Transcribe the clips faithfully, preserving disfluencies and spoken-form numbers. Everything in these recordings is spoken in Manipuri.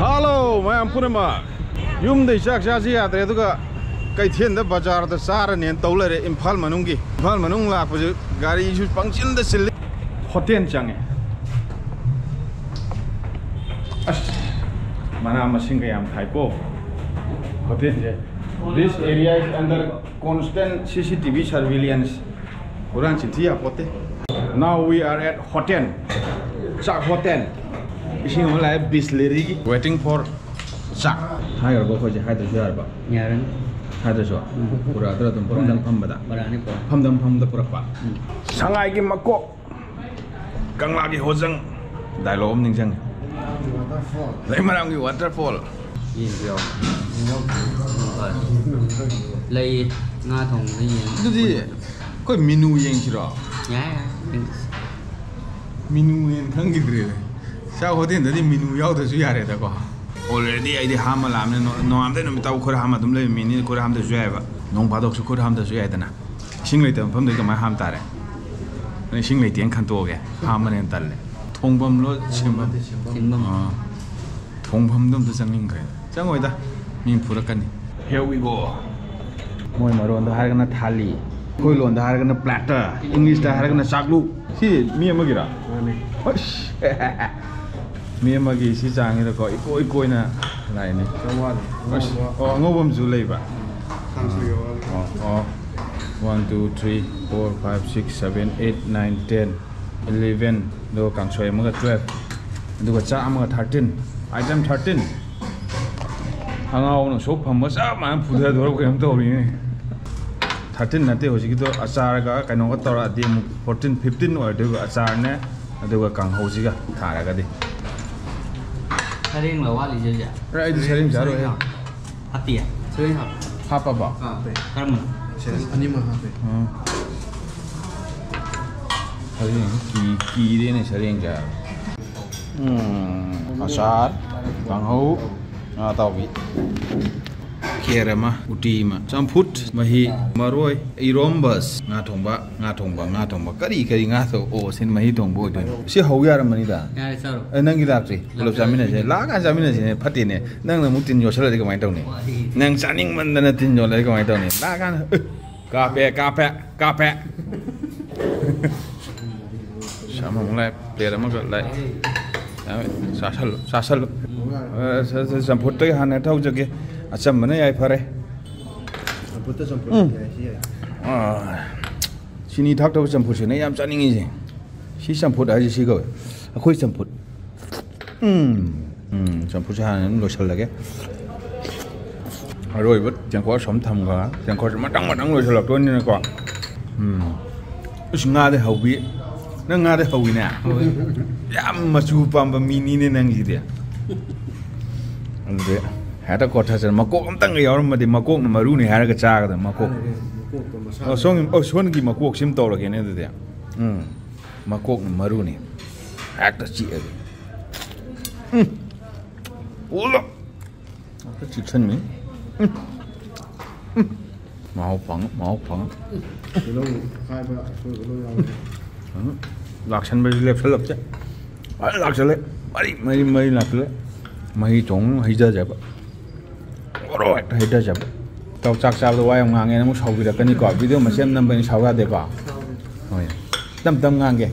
ꯍꯜꯂꯣ ꯃꯌꯥꯝ ꯄꯨꯝꯅꯃꯛ꯫ ꯌꯨꯝꯗꯩ ꯆꯥꯛ ꯆꯥꯁꯤ ꯌꯥꯗ꯭ꯔꯦ, ꯑꯗꯨꯒ ꯀꯩꯊꯦꯜꯗ ꯕꯖꯥꯔꯗ ꯆꯥꯔꯅꯦꯅ ꯇꯧ ꯂꯩꯔꯦ꯫ ꯏꯝꯐꯥꯜ ꯃꯅꯨꯡꯒꯤ, ꯏꯝꯐꯥꯜ ꯃꯅꯨꯡ ꯂꯥꯛꯄꯁꯦ ꯒꯥꯔꯤꯁꯨ ꯄꯪꯆꯤꯟꯗ ꯆꯤꯜꯂꯤ꯫ ꯍꯣꯇꯦꯜ ꯆꯪꯉꯦ꯫ ꯑꯁ, ꯃꯅꯥ ꯃꯁꯤꯡꯒ ꯌꯥꯝ ꯊꯥꯏꯀꯣ ꯍꯣꯇꯦꯜꯁꯦ꯫ This area is under constant C C T V surveillance. ꯍꯨꯔꯥꯟ ꯆꯤꯟꯊꯤ ꯌꯥꯄꯣꯠꯇꯦ꯫ Now we are at hotel. ꯆꯥꯛ ꯍꯣꯇꯦꯜ꯫ ꯏꯁꯤꯡ ꯑꯃ ꯂꯥꯛꯑꯦ ꯕꯤꯁꯂꯦꯔꯤꯒꯤ꯫ Waiting for ꯆꯥꯛ꯫ ꯍꯥꯏꯈ꯭ꯔꯕ ꯑꯩꯈꯣꯏꯁꯦ? ꯍꯥꯏꯗ꯭ꯔꯁꯨ ꯌꯥꯔꯕ? ꯌꯥꯔꯅꯤ꯫ ꯍꯥꯏꯗ꯭ꯔꯁꯨ? ꯎꯝ꯫ ꯄꯨꯔꯛꯑꯗ꯭ꯔꯥ ꯑꯗꯨꯝ ꯐꯝꯗꯝ ꯐꯝꯕꯗ? ꯄꯨꯔꯛꯑꯅꯤ, ꯄꯨꯔꯛꯑꯅꯤ꯫ ꯐꯝꯗꯝ ꯐꯝꯕꯗ ꯄꯨꯔꯛꯄ? ꯎꯝ꯫ ꯁꯉꯥꯏꯒꯤ ꯃꯀꯣꯛ꯫ ꯀꯪꯂꯥꯒꯤ ꯍꯣꯖꯪ꯫ ꯗꯥꯏꯂꯣꯛ ꯑꯃ ꯅꯤꯡꯁꯤꯡꯉꯦ꯫ ꯂꯩꯃꯔꯥꯝꯒꯤ ꯋꯥꯇꯔꯐꯣꯜ꯫ ꯌꯦꯟꯁꯨ ꯌꯥꯎ꯫ ꯂꯩꯌꯦ꯫ ꯉꯥ ꯊꯣꯡꯕꯗ ꯌꯦꯟ꯫ ꯑꯗꯨꯗꯤ ꯑꯩꯈꯣꯏ ꯃꯤꯅꯨ ꯌꯦꯡꯁꯤꯔꯣ? ꯌꯥꯏ, ꯌꯥꯏ꯫ ꯃꯤꯅꯨ ꯍꯦꯟꯅ ꯈꯪꯈꯤꯗ꯭ꯔꯦ꯫ ꯆꯥꯛ ꯍꯣꯇꯦꯜꯗꯗꯤ ꯃꯤꯅꯨ ꯌꯥꯎꯗ꯭ꯔꯁꯨ ꯌꯥꯔꯦꯗꯀꯣ꯫ Already ꯑꯩꯗꯤ ꯍꯥꯝꯃ ꯂꯥꯛꯑꯕꯅꯤꯅ ꯅꯣ-, ꯅꯣꯡꯉꯥꯟꯕꯗꯩ ꯅꯨꯃꯤꯠ ꯇꯥꯕ ꯈꯨꯠ ꯍꯥꯝꯃ ꯑꯗꯨꯝ ꯂꯩꯕ ꯃꯤꯅꯤ꯫ ꯈꯨꯠ ꯍꯥꯝꯗ꯭ꯔꯁꯨ ꯌꯥꯏꯑꯕ꯫ ꯅꯣꯡ ꯐꯥꯗꯣꯛꯁꯨ ꯈꯨꯠ ꯍꯥꯝꯗ꯭ꯔꯁꯨ ꯌꯥꯏꯗꯅ꯫ ꯏꯁꯤꯡ ꯂꯩꯇꯕ ꯃꯐꯝꯗꯗꯤ ꯀꯃꯥꯏꯅ ꯍꯥꯝ ꯇꯥꯔꯦ? ꯑꯗꯨꯅ ꯏꯁꯤꯡ ꯂꯩꯇꯦꯅ ꯈꯟꯇꯣꯛꯑꯒꯦ꯫ ꯍꯥꯝꯕꯅ ꯍꯦꯟꯅ ꯇꯜꯂꯦ꯫ ꯊꯣꯡꯐꯝꯂꯣ ꯁꯦꯝꯐꯝ? ꯁꯦꯝꯐꯝ꯫ ꯑꯥ꯫ ꯊꯣꯡꯐꯝꯗꯣ ꯑꯝꯇ ꯆꯪꯅꯤꯡꯈ꯭ꯔꯦ꯫ ꯆꯪꯉꯣꯏꯗ꯫ ꯃꯤ ꯐꯨꯔꯛꯀꯅꯤ꯫ Here we go. ꯃꯣꯏ ꯃꯔꯣꯟꯗ ꯍꯥꯏꯔꯒꯅ ꯊꯥꯂꯤ, ꯑꯩꯈꯣꯏ ꯂꯣꯟꯗ ꯍꯥꯏꯔꯒꯅ platter, ꯏꯪꯂꯤꯁꯇ ꯍꯥꯏꯔꯒꯅ ꯆꯥꯛꯂꯨꯛ꯫ ꯁꯤ ꯃꯤ ꯑꯃꯒꯤꯔꯥ? ꯃꯥꯅꯦ꯫ ꯑꯁ! ꯃꯤ ꯑꯃꯒꯤ ꯁꯤ ꯆꯥꯡꯁꯤꯗꯀꯣ ꯏꯀꯣꯏ ꯏꯀꯣꯏꯅ ꯂꯥꯛꯏꯅꯦ꯫ ꯆꯥꯝꯃꯉꯥꯅꯤ꯫ ꯑꯁ! ꯑꯣ, ꯑꯉꯧꯕ ꯑꯃꯁꯨ ꯂꯩꯕ? ꯀꯥꯡꯁꯣꯏ ꯌꯥꯎꯔꯒ꯫ ꯑꯣ, ꯑꯣ꯫ One, two, three, four, five, six, seven, eight, nine, ten, eleven, ꯑꯗꯨꯒ ꯀꯥꯡꯁꯣꯏ ꯑꯃꯒ twelve, ꯑꯗꯨꯒ ꯆꯥꯛ ꯑꯃꯒ thirteen, item thirteen꯫ ꯑꯉꯥꯎꯕꯅ ꯁꯣꯛ ꯐꯝꯕ ꯆꯞ ꯃꯥꯟꯅ ꯐꯨꯊꯗꯣꯔꯕ ꯀꯩꯅꯣꯝ ꯇꯧꯔꯤꯅꯦ꯫ Thirteen ꯅꯠꯇꯦ, ꯍꯧꯖꯤꯛꯀꯤꯗꯣ ꯑꯆꯥꯔꯒ ꯀꯩꯅꯣꯒ ꯇꯧꯔꯛꯑꯗꯤ ꯑꯃꯨꯛ fourteen, fifteen ꯑꯣꯏꯔꯗꯣꯏꯕ, ꯑꯆꯥꯔꯅꯦ ꯑꯗꯨꯒ ꯀꯥꯡꯍꯧꯁꯤꯒ ꯊꯥꯔꯒꯗꯤ꯫ ꯁꯔꯦꯡꯂ ꯋꯥꯠꯂꯤꯁꯦ ꯍꯧꯖꯤꯛ? ꯑꯦ, ꯑꯩꯗꯤ ꯁꯔꯦꯡ ꯆꯥꯔꯣꯏꯍꯦ꯫ ꯁꯔꯦꯡ ꯍꯥꯞ-, ꯍꯥꯞꯇꯤꯌꯦ? ꯁꯔꯦꯡ ꯍꯥꯞ-, ꯍꯥꯞꯄꯕꯣ? ꯑꯥ, ꯍꯥꯞꯄꯦ꯫ ꯀꯔꯝꯕꯅꯣ? ꯁꯔꯦꯡ ꯑꯅꯤꯃꯛ ꯍꯥꯞꯄꯦ꯫ ꯎꯝ꯫ ꯁꯔꯦꯡ ꯀꯤ-, ꯀꯤꯔꯦꯅꯦ ꯁꯔꯦꯡ ꯆꯥꯕ꯫ ꯎꯝ, ꯑꯆꯥꯔ, ꯀꯥꯡꯍꯧ, ꯉꯥ ꯑꯇꯥꯎꯕꯤ꯫ ꯈꯦꯔ ꯑꯃ, ꯎꯇꯤ ꯑꯃ, ꯆꯝꯐꯨꯠ, ꯃꯍꯤ, ꯃꯔꯣꯏ, ꯏꯔꯣꯝꯕꯁ, ꯉꯥ ꯊꯣꯡꯕ, ꯉꯥ ꯊꯣꯡꯕ, ꯉꯥ ꯊꯣꯡꯕ, ꯀꯔꯤ ꯀꯔꯤ ꯉꯥ ꯊꯣꯡꯕ? ꯑꯣ, ꯁꯤꯅ ꯃꯍꯤ ꯊꯣꯡꯕ ꯑꯣꯏꯗꯣꯏꯅꯤ꯫ ꯁꯤ ꯍꯧ ꯌꯥꯔꯝꯃꯅꯤꯗ꯫ ꯌꯥꯔꯦ, ꯆꯥꯔꯣ꯫ ꯑꯦ, ꯅꯪꯒꯤ ꯂꯥꯛꯇ꯭ꯔꯤ꯫ ꯄꯨꯂꯞ ꯆꯥꯃꯤꯟꯅꯁꯦ꯫ ꯂꯥꯛꯑꯀꯥꯟꯗ ꯆꯥꯃꯤꯟꯅꯁꯤꯅꯦ꯫ ꯐꯠꯇꯦꯅꯦ꯫ ꯅꯪꯅ ꯑꯃꯨꯛ ꯇꯤꯟ ꯌꯣꯠꯁꯜꯂꯗꯤ ꯀꯃꯥꯏꯅ ꯇꯧꯅꯤ? ꯋꯥꯔꯤ꯫ ꯅꯪ ꯆꯥꯅꯤꯡꯃꯟꯗꯅ ꯇꯤꯟ ꯌꯣꯠꯂꯗꯤ ꯀꯃꯥꯏꯅ ꯇꯧꯅꯤ? ꯂꯥꯛꯑꯀꯥꯟꯗ, ꯑꯦ, ꯀꯥꯞꯄꯦ, ꯀꯥꯞꯄꯦ, ꯀꯥꯞꯄꯦ꯫ ꯁꯝ ꯑꯃꯨꯛ ꯂꯥꯛꯑꯦ, ꯄ꯭ꯂꯦꯠ ꯑꯃꯒ ꯂꯥꯛꯑꯦ꯫ ꯌꯥꯔꯦ, ꯆꯥꯁꯜꯂꯨ, ꯆꯥꯁꯜꯂꯨ꯫ ꯑ, ꯆ-, ꯆ-, ꯆꯝꯐꯨꯠꯇꯒꯤ ꯍꯥꯟꯅ ꯍꯦꯛꯇ ꯍꯧꯖꯒꯦ꯫ ꯑꯆꯝꯕꯅ ꯌꯥꯏ ꯐꯔꯦ꯫ ꯆꯝꯐꯨꯠꯇ ꯆꯝꯐꯨꯠ ꯎꯝ꯫ ꯌꯥꯏ, ꯁꯤ ꯌꯥꯏ꯫ ꯑ, ꯆꯤꯅꯤ ꯊꯥꯛꯇꯕ ꯆꯝꯐꯨꯠꯁꯤꯅꯦ ꯑꯩ ꯌꯥꯝ ꯆꯥꯅꯤꯡꯉꯤꯁꯦ꯫ ꯁꯤ ꯆꯝꯐꯨꯠ ꯍꯥꯏꯁꯦ ꯁꯤ ꯀꯧꯋꯦ꯫ ꯑꯩꯈꯣꯏ ꯆꯝꯐꯨꯠ꯫ ꯎꯝ꯫ ꯎꯝ, ꯆꯝꯐꯨꯠꯁꯦ ꯍꯥꯟꯅ ꯑꯗꯨꯝ ꯂꯣꯏꯁꯤꯜꯂꯒꯦ꯫ ꯑꯔꯣꯏꯕ ꯇꯦꯡꯀꯣꯠ ꯁꯨꯝ ꯊꯝꯈ꯭ꯔꯒ, ꯇꯦꯡꯀꯣꯠꯁꯦ ꯃꯊꯪ ꯃꯊꯪ ꯂꯣꯏꯁꯤꯜꯂꯛꯇꯣꯏꯅꯤꯅꯀꯣ꯫ ꯎꯝ꯫ ꯑꯁ, ꯉꯥꯗꯤ ꯍꯧꯕꯤ꯫ ꯅꯪ ꯉꯥꯗꯤ ꯍꯧꯋꯤꯅꯦ? ꯍꯧꯋꯤ꯫ ꯌꯥꯝ ꯃꯆꯨ ꯄꯥꯝꯕ ꯃꯤꯅꯤꯅꯦ ꯅꯪꯁꯤꯗꯤ꯫ ꯑꯗꯨꯗꯤ ꯍꯦꯛꯇ ꯀꯣꯠꯊꯁꯤꯔ꯫ ꯃꯀꯣꯛ ꯑꯝꯇꯪꯒ ꯌꯥꯎꯔꯝꯃꯗꯤ, ꯃꯀꯣꯛꯅ ꯃꯔꯨꯅꯤ ꯍꯥꯏꯔꯒ ꯆꯥꯒꯗꯕ ꯃꯀꯣꯛ꯫ ꯃꯀꯣꯛꯇꯣ ꯃꯁꯥ ꯑꯣ, ꯁꯣꯝꯒꯤ, ꯑꯣ, ꯁꯣꯝꯒꯤ ꯃꯀꯣꯛꯁꯤꯃ ꯇꯧꯔꯒꯦꯅꯦ ꯑꯗꯨꯗꯤ꯫ ꯎꯝ꯫ ꯃꯀꯣꯛꯅ ꯃꯔꯨꯅꯤ꯫ ꯍꯦꯛꯇ ꯆꯤꯛꯑꯒꯦ꯫ ꯎꯝ꯫ ꯄꯨꯂꯞ꯫ ꯍꯦꯛꯇ ꯆꯤꯛꯁꯟꯅꯤ꯫ ꯎꯝ꯫ ꯎꯝ꯫ ꯃꯍꯥꯎ ꯐꯪꯉꯤ, ꯃꯍꯥꯎ ꯐꯪꯉꯤ꯫ ꯇꯤꯜꯍꯧ ꯈꯥꯏꯕ ꯑꯁꯣꯏꯕ ꯂꯣꯏ ꯌꯥꯎꯔꯦ꯫ ꯎꯝ꯫ ꯂꯥꯛꯁꯟꯕꯁꯤ ꯂꯦꯞꯁꯜꯂꯛꯇꯦ꯫ ꯐꯖꯅ ꯂꯥꯛꯁꯜꯂꯦ꯫ ꯃꯔꯤ, ꯃꯔꯤ, ꯃꯔꯤ ꯂꯥꯛꯁꯜꯂꯦ꯫ ꯃꯍꯤ ꯆꯣꯡ ꯍꯩꯊꯖꯕ꯫ ꯑꯣꯔꯣ ꯍꯦꯛꯇ ꯍꯩꯊꯖꯕ꯫ ꯏꯇꯥꯎ ꯆꯥꯛ ꯆꯥꯕꯗ ꯋꯥ ꯌꯥꯝ ꯉꯥꯡꯉꯦꯅ ꯑꯃꯨꯛ ꯁꯥꯎꯕꯤꯔꯛꯀꯅꯤꯀꯣ꯫ ꯚꯤꯗꯤꯑꯣ ꯃꯆꯦꯠ ꯑꯃ ꯅꯝꯕꯅꯤ, ꯁꯥꯎ ꯌꯥꯗꯦꯀꯣ꯫ ꯍꯣꯏ꯫ ꯇꯞ ꯇꯞ ꯉꯥꯡꯒꯦ꯫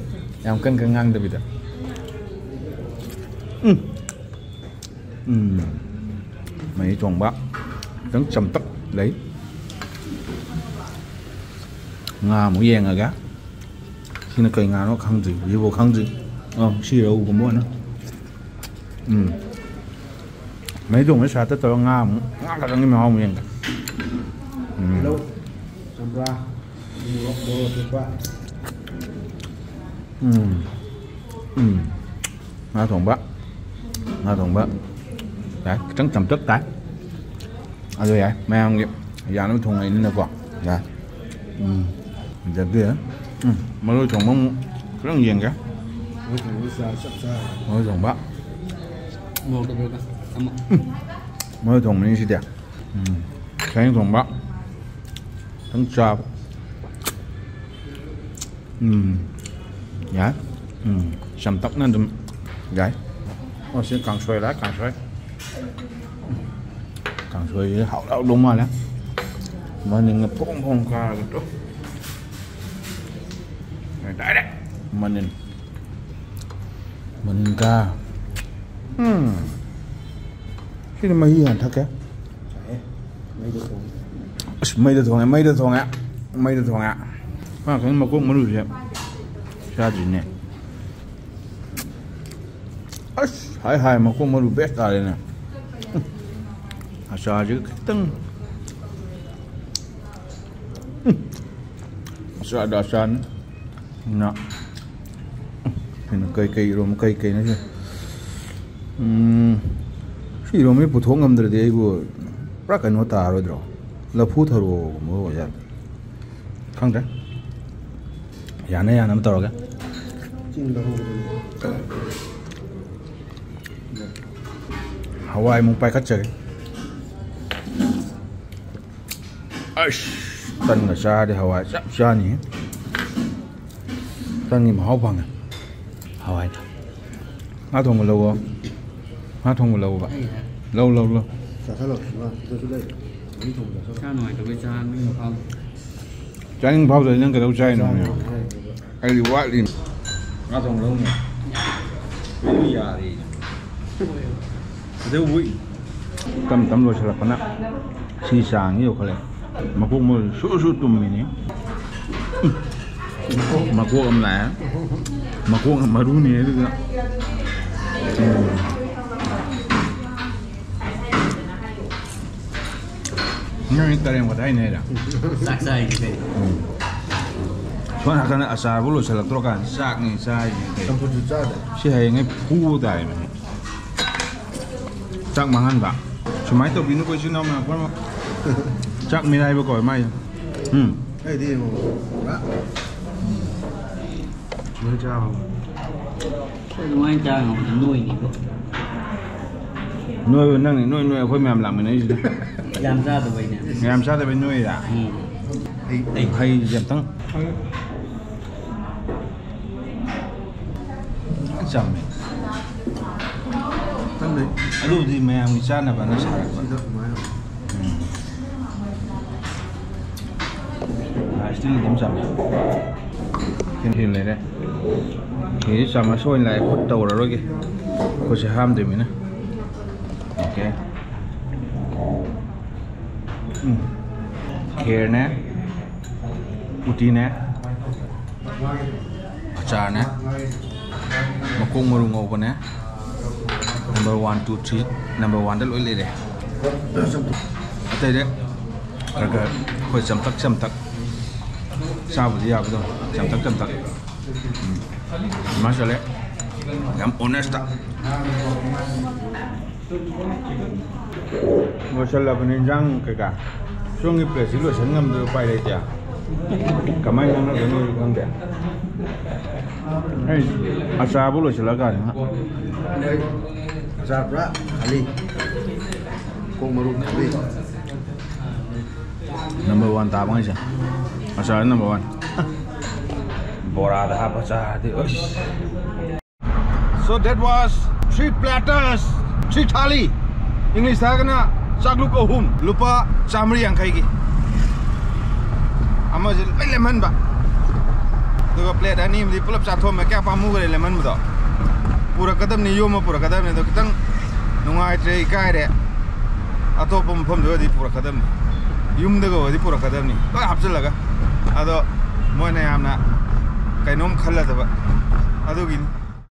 ꯌꯥꯝ ꯀꯟ ꯀꯟ ꯉꯥꯡꯗꯕꯤꯗ꯫ ꯎꯝ꯫ ꯎꯝ꯫ ꯃꯍꯤ ꯊꯣꯡꯕ꯫ ꯈꯤꯇꯪ ꯆꯝꯇꯛ ꯂꯩ꯫ ꯉꯥ ꯑꯃꯨꯛ ꯌꯦꯡꯉꯒꯦ꯫ ꯁꯤꯅ ꯀꯩ ꯉꯥꯅꯣ ꯈꯪꯗ꯭ꯔꯤ꯫ ꯍꯧꯖꯤꯛꯐꯥꯎ ꯈꯪꯗ꯭ꯔꯤ꯫ ꯑꯣ, ꯁꯤ ꯔꯧꯒꯨꯝꯕ ꯑꯣꯏꯅ꯫ ꯎꯝ꯫ ꯃꯍꯤ ꯊꯣꯡꯕ ꯁꯥꯠꯇ ꯇꯧꯔꯒ ꯉꯥ ꯑꯃꯨꯛ, ꯉꯥ ꯈꯛꯇꯪꯒꯤ ꯃꯍꯥꯎ ꯑꯃꯨꯛ ꯌꯦꯡꯒꯦ꯫ ꯎꯝ꯫ ꯇꯤꯜꯍꯧ, ꯆꯝꯄ꯭ꯔꯥ, ꯃꯣꯔꯣꯛ, ꯃꯣꯔꯣꯛ ꯑꯇꯦꯛꯄ꯫ ꯎꯝ꯫ ꯎꯝ꯫ ꯉꯥ ꯊꯣꯡꯕ꯫ ꯉꯥ ꯊꯣꯡꯕ꯫ ꯌꯥꯏ, ꯈꯤꯇꯪ ꯆꯝꯇꯛ ꯇꯥꯏ꯫ ꯑꯗꯨ ꯌꯥꯏ, ꯃꯌꯥꯝꯒꯤ ꯌꯥꯅꯕ ꯊꯣꯡꯉꯛꯏꯅꯤꯅꯀꯣ꯫ ꯌꯥꯏ꯫ ꯎꯝ꯫ ꯑꯗꯒꯤ, ꯎꯝ, ꯃꯔꯣꯏ ꯊꯣꯡꯕ ꯑꯃꯨꯛ ꯈꯤꯇꯪ ꯌꯦꯡꯒꯦ꯫ ꯃꯔꯣꯏ ꯊꯣꯡꯕ ꯆꯥ ꯆꯞ ꯆꯥꯔꯦ꯫ ꯃꯔꯣꯏ ꯊꯣꯡꯕ꯫ ꯃꯣꯔꯣꯛ ꯑꯇꯦꯛꯄ ꯑꯃ꯫ ꯎꯝ꯫ ꯃꯔꯣꯏ ꯊꯣꯡꯕꯅꯤ ꯁꯤꯗꯤ꯫ ꯎꯝ, ꯁꯔꯦꯡ ꯊꯣꯡꯕ ꯈꯤꯇꯪ ꯆꯥꯕ꯫ ꯎꯝ, ꯌꯥꯏ꯫ ꯎꯝ, ꯆꯝꯇꯛꯅ ꯑꯗꯨꯝ ꯌꯥꯏ꯫ ꯑꯣ, ꯁꯤ ꯀꯥꯡꯁꯣꯏ ꯂꯥꯛꯑꯦ, ꯀꯥꯡꯁꯣꯏ꯫ ꯀꯥꯡꯁꯣꯏꯁꯦ ꯍꯥꯎꯗꯤ ꯍꯥꯎꯗꯧ ꯃꯥꯜꯂꯦ꯫ ꯃꯅꯤꯡꯅ ꯐꯣꯡ ꯐꯣꯡ ꯀꯥꯔꯒ ꯇꯨ꯫ Direct ꯃꯅꯤꯟ꯫ ꯃꯅꯤꯟ ꯀꯥ꯫ ꯎꯝ꯫ ꯁꯤꯗꯤ ꯃꯍꯤ ꯍꯥꯟꯅ ꯊꯛꯀꯦ꯫ ꯃꯩꯗ ꯊꯣꯡꯉꯦ꯫ ꯑꯁ, ꯃꯩꯗ ꯊꯣꯡꯉꯦ, ꯃꯩꯗ ꯊꯣꯡꯉꯦ, ꯃꯩꯗ ꯊꯣꯡꯉꯦ꯫ ꯃꯥ ꯈꯪꯉꯤ ꯃꯀꯣꯛ ꯃꯔꯨꯁꯦ ꯆꯥꯗ꯭ꯔꯤꯅꯦ꯫ ꯑꯁ, ꯍꯥꯏ ꯍꯥꯏ ꯃꯀꯣꯛ ꯃꯔꯨ best ꯇꯥꯔꯦꯅꯦ꯫ ꯎꯝ꯫ ꯑꯆꯥꯔꯁꯤꯒ ꯈꯤꯇꯪ꯫ ꯎꯝ꯫ ꯑꯆꯥꯔꯗ ꯑꯆꯥꯔꯅꯤ꯫ ꯉꯥ꯫ ꯀꯩꯅꯣ, ꯀꯩ, ꯀꯩ ꯏꯔꯣꯝ-, ꯀꯩ, ꯀꯩꯅꯣ ꯁꯤ? ꯎꯝ, ꯁꯤ ꯏꯔꯣꯝꯕꯁꯤ ꯄꯨꯊꯣꯛ ꯉꯝꯗ꯭ꯔꯗꯤ ꯑꯩꯕꯨ ꯄꯨꯔꯥ ꯀꯩꯅꯣ ꯇꯥꯔꯣꯏꯗ꯭ꯔꯣ? ꯂꯐꯨ ꯊꯔꯣꯒꯨꯝꯕ ꯑꯣꯏꯖꯥꯠꯂꯣ? ꯈꯪꯗ꯭ꯔꯦ꯫ ꯌꯥꯅ ꯌꯥꯅꯕ ꯇꯧꯔꯒꯦ꯫ ꯆꯤꯡꯗ ꯍꯧꯕꯗꯨꯅꯤ꯫ ꯍꯋꯥꯏꯃꯨꯛ ꯄꯥꯏꯈꯠꯆꯒꯦ꯫ ꯑꯁ, ꯇꯟꯒ ꯆꯥꯔꯗꯤ ꯍꯋꯥꯏ ꯆꯞ ꯆꯥꯅꯤ꯫ ꯇꯟꯒꯤ ꯃꯍꯥꯎ ꯐꯪꯉꯦ꯫ ꯍꯋꯥꯏꯗ꯫ ꯉꯥ ꯊꯣꯡꯕ ꯂꯧꯋꯣ꯫ ꯉꯥ ꯊꯣꯡꯕ ꯂꯧꯋꯣꯕ꯫ ꯑꯩ ꯍꯥꯏ꯫ ꯂꯧ, ꯂꯧ, ꯂꯧ꯫ ꯆꯥꯁꯜꯂꯣ, ꯁꯤꯃ ꯁꯤꯗꯁꯨ ꯂꯩ꯫ ꯃꯍꯤ ꯊꯣꯡꯕ ꯆꯥꯁꯜꯂꯣ꯫ ꯏꯁꯥ ꯅꯨꯡꯉꯥꯏꯇꯕꯩ ꯆꯥꯅꯤꯡꯕ ꯐꯥꯎꯗꯦ꯫ ꯆꯥꯅꯤꯡ ꯐꯥꯎꯗ꯭ꯔꯗꯤ ꯅꯪ ꯀꯩꯗꯧ ꯆꯥꯏꯅꯣ? ꯆꯥꯅꯤꯡ ꯐꯥꯎꯗꯦ꯫ ꯑꯩꯗꯤ ꯋꯥꯠꯂꯤ꯫ ꯉꯥ ꯊꯣꯡ ꯂꯧꯅꯤ꯫ ꯑꯩꯗꯤ ꯌꯥꯔꯦ꯫ ꯀꯩꯗꯧꯕꯩ? ꯇꯝ ꯇꯝ ꯂꯣꯏꯁꯤꯜꯂꯛꯄꯅ ꯁꯤ ꯆꯥꯡꯁꯤ ꯌꯧꯈꯠꯂꯦ꯫ ꯃꯀꯣꯛ ꯃꯔꯨ ꯁꯨꯔ ꯁꯨꯔ ꯇꯨꯝꯃꯤꯅꯤ꯫ ꯃꯀꯣꯛ ꯑꯃ ꯂꯥꯛꯑꯦ꯫ ꯃꯀꯣꯛꯅ ꯃꯔꯨꯅꯤ ꯑꯗꯨꯒ꯫ ꯎꯝ꯫ ꯅꯣꯏ ꯇꯔꯦꯠ ꯃꯈꯥꯏ ꯍꯥꯏꯅ ꯍꯥꯏꯔ? ꯆꯥꯛ ꯆꯥꯏꯁꯤ ꯀꯩꯅꯣ? ꯎꯝ꯫ ꯁꯣꯝ ꯅꯥꯀꯟꯗ ꯑꯆꯥꯔꯕꯨ ꯂꯣꯏꯁꯤꯜꯂꯛꯇ꯭ꯔꯣ ꯀꯥꯟꯗ ꯆꯥꯛꯅꯤ ꯆꯥꯔꯤꯁꯦ ꯀꯩꯅꯣ? ꯆꯝꯐꯨꯠꯁꯨ ꯆꯥꯗꯦ꯫ ꯁꯤ ꯍꯌꯦꯡꯉꯩ ꯐꯨꯕ ꯇꯥꯔꯦ ꯃꯁꯤ꯫ ꯆꯥꯛ ꯃꯥꯡꯍꯟꯕ꯫ ꯁꯨꯃꯥꯏꯅ ꯇꯧꯕꯤꯅꯨꯀꯣ ꯏꯆꯤꯟ ꯏꯅꯥꯎ ꯃꯌꯥꯝ ꯄꯨꯝꯅꯃꯛ꯫ ꯆꯥꯛ ꯃꯤꯔꯥꯏꯕ ꯀꯧꯋꯦ ꯃꯥꯏꯁꯦ꯫ ꯎꯝ꯫ ꯑꯩꯗꯤ ꯌꯦꯡꯉꯣ, ꯄꯨꯔꯥ꯫ ꯁꯨꯃꯥꯏꯅ ꯆꯥꯕ꯫ ꯑꯩꯈꯣꯏ ꯑꯗꯨꯃꯥꯏꯅ ꯆꯥ ꯉꯝꯕꯗꯤ ꯅꯣꯏꯅꯤꯀꯣ꯫ ꯅꯣꯏꯕ ꯅꯪꯅꯤ, ꯅꯣꯏ, ꯅꯣꯏ ꯑꯩꯈꯣꯏ ꯃꯌꯥꯝ ꯂꯥꯛꯃꯤꯟꯅꯩꯁꯤꯗ꯫ ꯌꯥꯝ ꯆꯥꯗꯕꯩꯅꯦ꯫ ꯌꯥꯝ ꯆꯥꯗꯕꯩ ꯅꯣꯏꯔꯥ? ꯎꯝ꯫ ꯍꯩ ꯑꯝꯇꯪ ꯆꯝꯃꯦ꯫ ꯈꯪꯗꯦ꯫ ꯑꯗꯨꯕꯨꯗꯤ ꯃꯌꯥꯝꯒꯤ ꯆꯥꯅꯕꯅ ꯁꯥꯔꯛꯄ꯫ ꯁꯤꯗ ꯑꯗꯨꯃꯥꯏꯅ꯫ ꯎꯝ꯫ ꯂꯥꯏꯁꯇꯤꯜ ꯑꯗꯨꯝ ꯆꯝꯃꯦ꯫ ꯈꯤꯟ ꯈꯤꯟ ꯂꯩꯔꯦ꯫ ꯁꯤꯗꯤ ꯆꯥꯃꯁ ꯑꯣꯏꯅ ꯂꯥꯛꯑꯦ, ꯈꯨꯠ ꯇꯧꯔꯔꯣꯏꯒꯦ꯫ ꯈꯨꯠꯁꯦ ꯍꯥꯝꯗꯣꯏꯃꯤꯅ꯫ ꯑꯣꯀꯦ꯫ ꯎꯝ꯫ ꯈꯦꯔꯅꯦ, ꯎꯇꯤꯅꯦ, ꯑꯆꯥꯔꯅꯦ, ꯃꯀꯣꯛ ꯃꯔꯨ ꯉꯧꯕꯅꯦ꯫ Number one, two, three, number one ꯗ ꯂꯣꯏ ꯂꯩꯔꯦ꯫ ꯑꯇꯩꯗꯤ ꯈꯔ ꯈꯔ ꯑꯩꯈꯣꯏ ꯆꯝꯇꯛ ꯆꯝꯇꯛ ꯆꯥꯕꯗꯤ ꯌꯥꯕꯗꯣ, ꯆꯝꯇꯛ ꯆꯝꯇꯛ꯫ ꯎꯝ꯫ ꯑꯗꯨꯃꯥꯏꯅ ꯆꯠꯂꯦ꯫ ꯌꯥꯝ honest ꯇ꯫ ꯂꯣꯏꯁꯜꯂꯕꯅꯤ ꯏꯟꯖꯥꯡ ꯀꯩꯀꯥ꯫ ꯁꯣꯝꯒꯤ plate ꯁꯤ ꯂꯣꯏꯁꯟ ꯉꯝꯗ꯭ꯔꯦ, ꯎꯄꯥꯏ ꯂꯩꯇꯦ꯫ ꯀꯃꯥꯏꯅ ꯉꯥꯡꯅꯗꯣꯏꯅꯣꯁꯨ ꯈꯪꯗꯦ꯫ ꯑꯩ ꯑꯆꯥꯔꯕꯨ ꯂꯣꯏꯁꯤꯜꯂꯀꯥꯟꯗ꯫ ꯑꯆꯥꯔ ꯄꯨꯔꯥ ꯈꯥꯂꯤ꯫ ꯀꯣꯛ ꯃꯔꯨ ꯈꯥꯂꯤ꯫ Number one ꯇꯥꯕ ꯉꯩꯁꯦ꯫ ꯑꯆꯥꯔ number one꯫ ꯕꯣꯔꯥꯗ ꯍꯥꯞꯄ ꯆꯥꯔꯗꯤ ꯑꯁ꯫ So that was three platters, three thali꯫ English ꯍꯥꯏꯔꯒꯅ ꯆꯥꯛꯂꯨꯛ ꯑꯍꯨꯝ, ꯂꯨꯄꯥ ꯆꯥꯃꯔꯤ ꯌꯥꯡꯈꯩꯒꯤ꯫ ꯑꯃꯁꯦ ꯂꯣꯏ ꯂꯦꯝꯍꯟꯕ꯫ ꯑꯗꯨꯒ plate ꯑꯅꯤ ꯑꯃꯗꯤ ꯄꯨꯂꯞ ꯆꯥꯊꯣꯛꯑꯝꯃꯦ꯫ ꯀꯌꯥ ꯄꯥꯝꯃꯨꯈ꯭ꯔꯦ ꯂꯦꯝꯍꯟꯕꯗꯣ꯫ ꯄꯨꯔꯛꯀꯗꯕꯅꯤ, ꯌꯣꯝꯃ ꯄꯨꯔꯛꯀꯗꯕꯅꯤ꯫ ꯑꯗꯣ ꯈꯤꯇꯪ ꯅꯨꯡꯉꯥꯏꯇ꯭ꯔꯦ, ꯏꯀꯥꯏꯔꯦ꯫ ꯑꯇꯣꯞꯄ ꯃꯐꯝꯗ ꯑꯣꯏꯔꯗꯤ ꯄꯨꯔꯛꯀꯗꯕꯅꯤ꯫ ꯌꯨꯝꯗꯒ ꯑꯣꯏꯔꯗꯤ ꯄꯨꯔꯛꯀꯗꯕꯅꯤ꯫ ꯂꯣꯏ ꯍꯥꯞꯆꯤꯜꯂꯒ꯫ ꯑꯗꯣ ꯃꯣꯏꯅ ꯌꯥꯝꯅ ꯀꯩꯅꯣꯝ ꯈꯜꯂꯗꯕ꯫ ꯑꯗꯨꯒꯤꯅꯤ꯫